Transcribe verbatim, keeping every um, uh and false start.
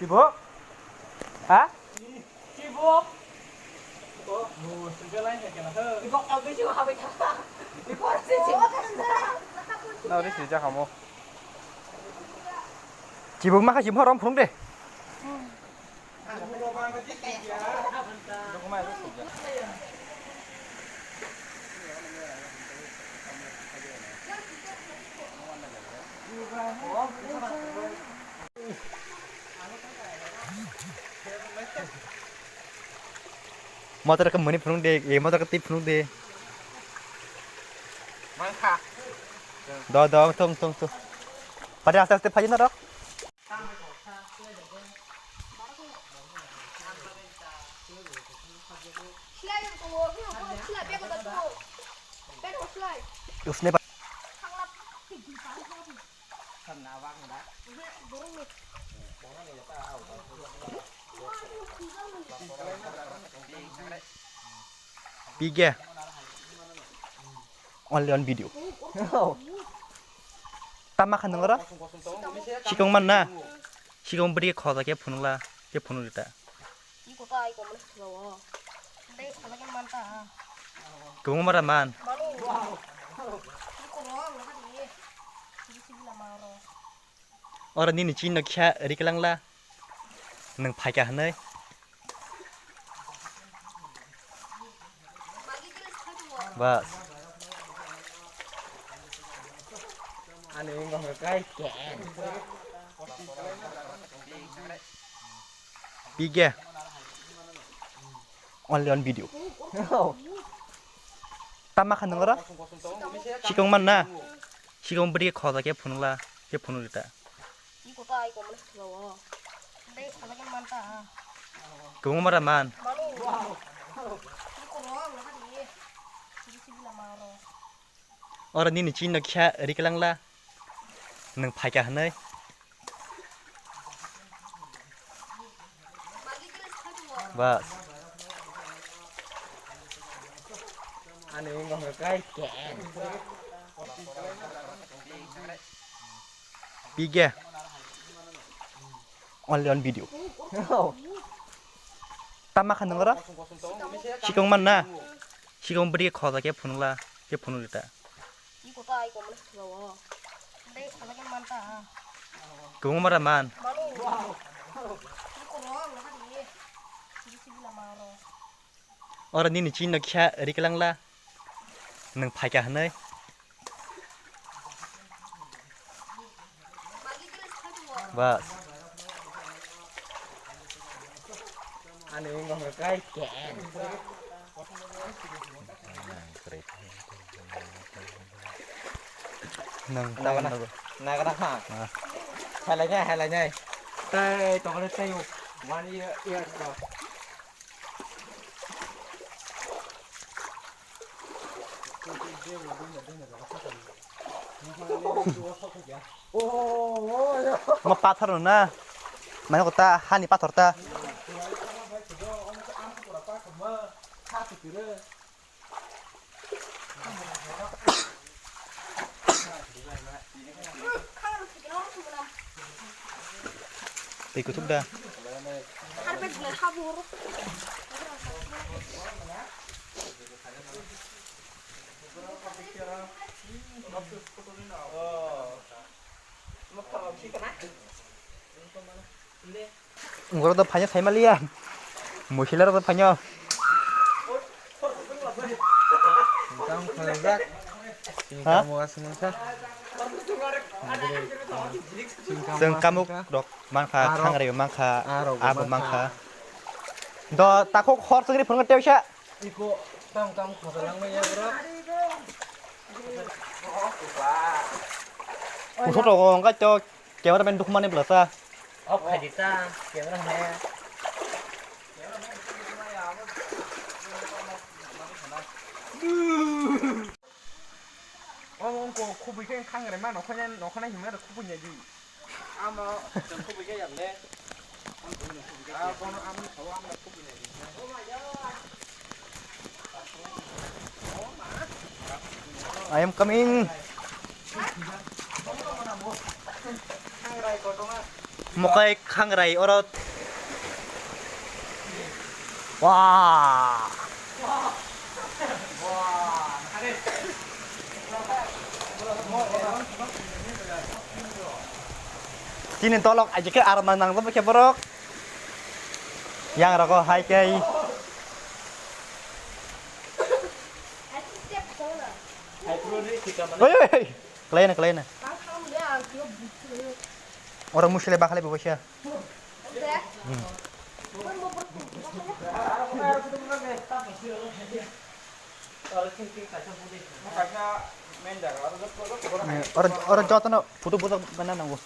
Ibu? Ha? Nari sijak hamo. Chibuk ma kha chibuk rom phung de. Motor ke mani phunuk de, e motor ke tip phunuk de. Mangkha. Do, do, thung, thung, thung. Pada aste aste phajin dok. Usne pa- Pige. Only on video. Tama khan nangara? Sikong man na? Sikong beri khoda ke phunukla, ke phunuk rita. Iko ta, iko mana sila wo. Dai, ala ke man ta. Kung mara man. Manu. Iko ro, ala ka di. Di sila ma ro. Ora nini chin no kya riklang la. Nang phaika hanai. Bas. Ani wngkha kai ken. Pige. Only on video. Tama khan nangara? Sikong man na? Sikong beri khoda ke phunukla, ke phunuk rita. Iko ta, iko mana sila wo. Dai, ala ke man ta. Kung mara man. Manu. Iko ro, ala ka di. Di sila ma ro. Ora nini chin no kya riklang la. Nang phaika hanai. Bas. Ani wngkha kai ken. Pige. Only on video. Tama khan nangara? Sikong man na? Sikong beri khoda ke phunukla, ke phunuk rita. Iko ta, iko mana sila wo. Dai, ala ke man ta. Kung mara man. Manu. Iko ro, ala ka di. Di sila ma ro. Ora nini chin no kya riklang la. Nang phaika hanai. Bas. Ani wngkha kai ken. Nang Nagana. Tawang nago. Nagana ha. Ah. Helanya, helanya. Tai tongole tayo. One year, year ago. Ma pathor no na. Mane kota hani pathor ta. Tei kuthuk da. Ngoro do phaino saimaliya. Musilaro do phaino. Singkam khalajak. Ha? Singkam wa singkam. Singkam Chwng wa kamuk singkam. Rok mankha, arok. Thangrai mankha, arok abo mankha. Mankha. Do takhuk hor chwngri phungo tewsa. Iko tam tam khosa langmaya bro. Kuso to wngkha to cameraman dukmani belasa. Off khai di ta camera he. Omo ongko khubui khe khangre ma nokhanya nokhana himna khubui nya di. Amo khubui khe yam le. Ah, kono amni khawa amna khubui nya di. I am coming. Mokai khangrai oro. Wah. Chini tolok aje khe aram nang nang khe borok. Yang rogo hai kai. Oi, oi, oi. Kelaina, kelaina. Oro musile bakhalai bo baisa. Hmm. Oro, oro jotono photo bodo gana nango.